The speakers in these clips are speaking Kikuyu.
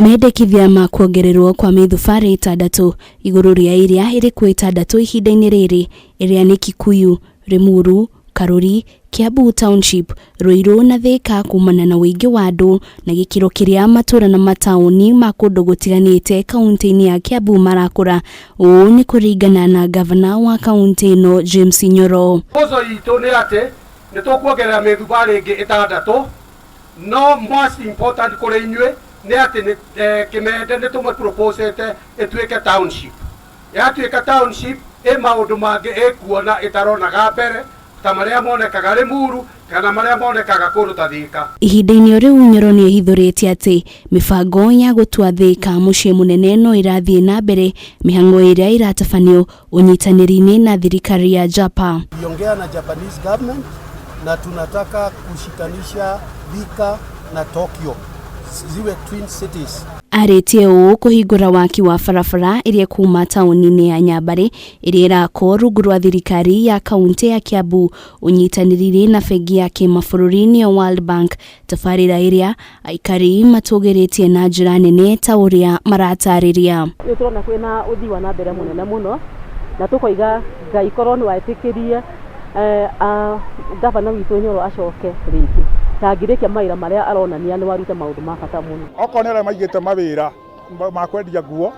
Mendekithia ma kuongererwo kwa mĩthubarĩ ĩtandatũ igũrũ rĩa ĩrĩa ĩrĩ kuo ĩtandatũ ihinda-inĩ rĩrĩ ĩrĩa nĩ Kikuyu, Limuru, Karuri, Kiambu Township, Ruiru na Thika kumana na ũingĩ wa andũ na gĩkĩro kĩrĩa matũra na mataũni ma kũndũ gũtiganĩte kaunti-inĩ ya Kiambu marakũra. Ũũ nĩ kũringana na ngavana wa kaunti ĩno James Nyoro. Proposal itũ nĩ atĩ nĩ tũkuongerera mĩthubarĩ ĩngĩ ĩtandatũ no most important kũrĩ inyuĩ nĩ atĩ nĩ eh, Kĩmende nĩ tũmĩproposete ĩtuĩke township. Yatuĩka township ĩ maũndũ mangĩ ĩkuona ĩtaronaga mbere ta marĩa monekaga Limuru kana marĩa monekaga kũndũ ta Thika. Ihinda-inĩ o rĩu Nyoro nĩ ĩhithũrĩtie atĩ mĩbango ya gũtua Thika mũciĩ mũnene no ĩrathiĩ na mbere mĩhang'o ĩrĩa ĩratabanio ũnyitanĩri-inĩ na thirikari ya Japan. Tuliongea na Japanese government na tunataka kushikanisha Thika na Tokyo ziwe twin cities. Arĩtie ũũ kũhingũra waki wa barabara ĩrĩa kuma taũni-inĩ ya Nyambarĩ ĩrĩa ĩrakwo rungu rwa thirikari ya kaunti ya Kiambu ũnyitanĩri-inĩ na bengi ya kĩmabũrũri nĩyo World Bank tabarĩra ĩrĩa aikari matũgĩrĩtie na njĩra nene ta ũrĩa maratarĩria. Rĩu tũrona kwĩna ũthii wa na mbere mũnene mũno na tũkoiga Ngai korwo nĩ wetĩkĩrie gavana witũ Nyoro acoke rĩngĩ tangĩrĩkia mawĩra marĩa aronania nĩ waruta maũndũ ma bata mũno. Okorwo nĩ arĩa maigĩte mawĩra ma kwendia nguo,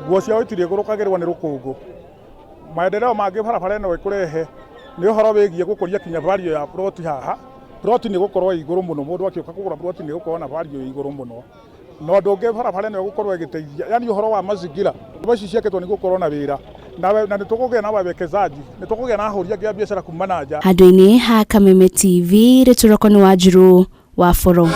nguo ciao itirĩgũrũkagĩrwo nĩ rũkũngũ. Maendeleo mangĩ barabara ĩno ĩkũrehe nĩ ũhoro wĩgiĩ gũkũria kinya value ya plot haha. Plot nĩ gũkorwo ĩ igũrũ mũno, mũndũ akĩũka kũgũra plot nĩ gũkorwo na value ĩ igũrũ mũno. Na ũndũ ũngĩ barabara ĩno ĩgũkorwo ĩgĩteithia, yani ũhoro wa mazingira, nyũmba ici ciakĩtwo nĩ gũkorwo na wĩra na nĩ tũkũgĩa na wawekezaji, nĩ tũkũgĩa na ahũri angĩ a biacara kuma na nja. Handũ-inĩ ha Kameme TV, Rĩtũroko nĩ Wanjirũ wa Boro.